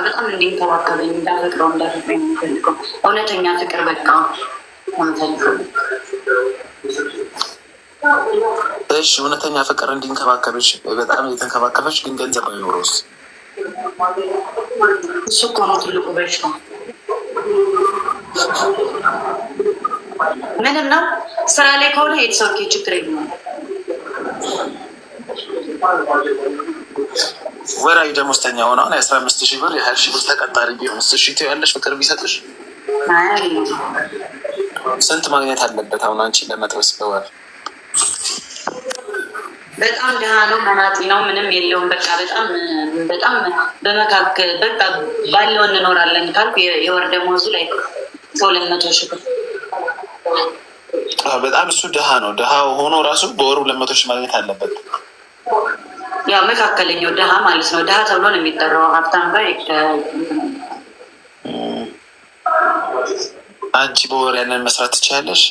በጣም እንዲንከባከበኝ፣ እንዳፈቅረው፣ እንዳፈቅረኝ የምፈልገው። እውነተኛ ፍቅር በቃ የምፈልገው። እሺ፣ እውነተኛ ፍቅር እንዲንከባከብሽ፣ በጣም እየተንከባከበሽ ግን ገንዘብ አይኖረውስ? እሱ እኮ ነው ትልቁ በሽታ። ምንም ነው፣ ስራ ላይ ከሆነ it's okay፣ ችግር የለውም። ወራዊ ደሞዝተኛ ሆነ አሁን የ15,000 ብር፣ የ20,000 ብር ተቀጣሪ ቢሆንስ እሺ ትይዋለሽ? ፍቅር ቢሰጥሽ ስንት ማግኘት አለበት አሁን አንቺን ለመጥበስ በወር? በጣም ድሃ ነው፣ መናጢ ነው፣ ምንም የለውም። በቃ በጣም በጣም በመካከል በቃ ባለው እንኖራለን ካልኩ የወር ደመወዙ ላይ ከ200,000 ብር። በጣም እሱ ድሃ ነው። ድሃ ሆኖ ራሱ በወሩ 200,000 ማግኘት አለበት። ያው መካከለኛው ድሃ ማለት ነው። ድሃ ተብሎ ነው የሚጠራው። ሀብታም ጋር አንቺ በወር ያንን መስራት ትችያለሽ?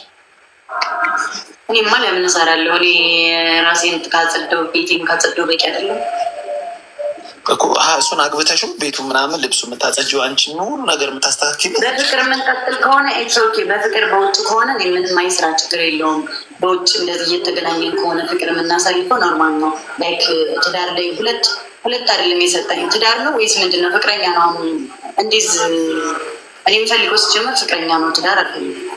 እኔማ ለምን እሰራለሁ? እኔ ራሴን ካጸዳሁ፣ ቤቴን ካጸዳሁ በቂ አይደለም? እኮ እሱን አግብተሽው ቤቱ ምናምን ልብሱ የምታጸጂው አንቺ፣ ሁሉ ነገር የምታስተካክል። በፍቅር የምንቀጥል ከሆነ it's okay። በፍቅር በውጭ ከሆነ እኔ ምንም አይስራ፣ ችግር የለውም። በውጭ እንደዚህ እየተገናኘን ከሆነ ፍቅር የምናሳልፈው normal ነው። Like ትዳር ላይ ሁለት ሁለት አይደለም የሰጠኝ፣ ትዳር ነው ወይስ ምንድን ነው? ፍቅረኛ ነው። አሁን እንዴዝ እኔ የምፈልገው ስጀምር ፍቅረኛ ነው፣ ትዳር አልፈልግም።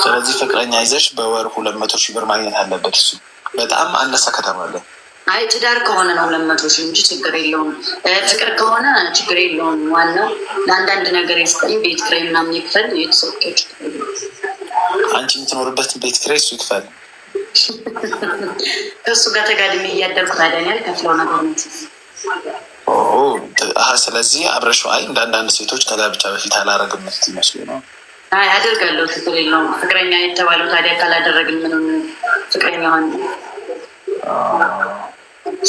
ስለዚህ ፍቅረኛ ይዘሽ በወር 200,000 ብር ማግኘት አለበት። እሱ በጣም አነሰ ከተባለ። አይ፣ ትዳር ከሆነ ነው 200,000 እንጂ ችግር የለውም። ፍቅር ከሆነ ችግር የለውም። ዋናው ለአንዳንድ ነገር ይስጠኝ፣ ቤት ኪራይ ምናምን ይክፈል። የተሰጠ ችግር የለውም። አንቺ የምትኖርበት ቤት ኪራይ እሱ ይክፈል። ከእሱ ጋር ተጋድሜ እያደርኩ ታዲያ እኔ አልከፍለው ነገር ነው። ስለዚህ አብረሽው፣ አይ እንደ አንዳንድ ሴቶች ከጋብቻ በፊት አላረግም ይመስሉ ነው። አይ፣ አደርጋለሁ፣ ችግር የለውም። ፍቅረኛ የተባለው ታዲያ ካላደረግን ምንም ፍቅረኛ ሆን።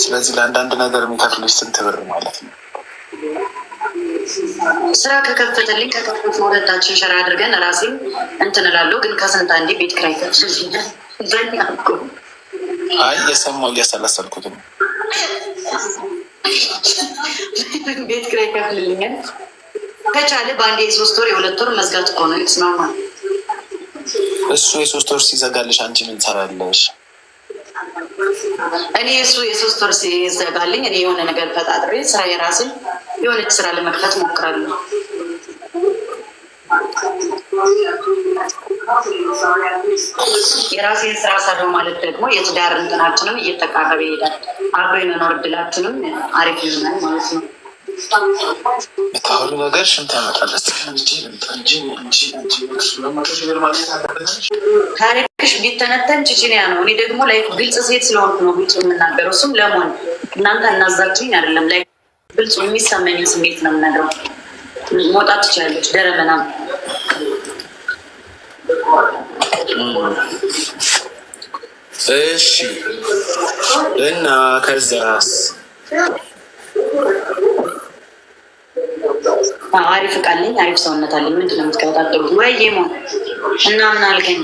ስለዚህ ለአንዳንድ ነገር የሚከፍልሽ ስንት ብር ማለት ነው? ስራ ከከፈተልኝ፣ ከከፈቱ ሁለታችን share አድርገን ራሴም እንትን እላለሁ። ግን ከስንት አንዴ ቤት ኪራይ ከፍልኛል። አይ፣ እየሰማሁ እያሰላሰልኩት ነው። ቤት ኪራይ ከፍልልኛል። ከቻለ በአንዴ የ3 ወር የ2 ወር መዝጋት እኮ ነው። It's normal። እሱ የ3 ወር ሲዘጋልሽ አንቺ ምን ትሰራለሽ? እኔ እሱ የ3 ወር ሲዘጋልኝ እኔ የሆነ ነገር ፈጣጥሬ ስራ የራስን የሆነች ስራ ለመክፈት ሞክራለሁ። የራሴን ስራ ሰራው ማለት ደግሞ የትዳር እንትናችንም እየተቃረበ ይሄዳል። አብሮ የመኖር እድላችንም አሪፍ ይሆናል ማለት ነው። የምታወሪው ነገር ሽንት ያመጣል። እስኪ ልምጣ እንጂ እንጂ 200,000 ብር ማግኘት አለበት። ታሪክሽ ቢተነተን ቺቺኒያ ነው። እኔ ደግሞ like ግልጽ ሴት ስለሆንኩ ነው ግልጽ የምናገረው። እሱም ለመሆን እናንተ እናዛችሁኝ አይደለም። Like ግልጽ የሚሰማኝን ስሜት ነው የምነግረው። መውጣት ትችላለች። ደረመና። እሺ፣ እና ከዛስ? አሪፍ እቃ አለኝ፣ አሪፍ ሰውነት አለኝ። ምንድን ነው የምትቀበጣጠሩት? ወይ ሞ እና ምን አልከኝ?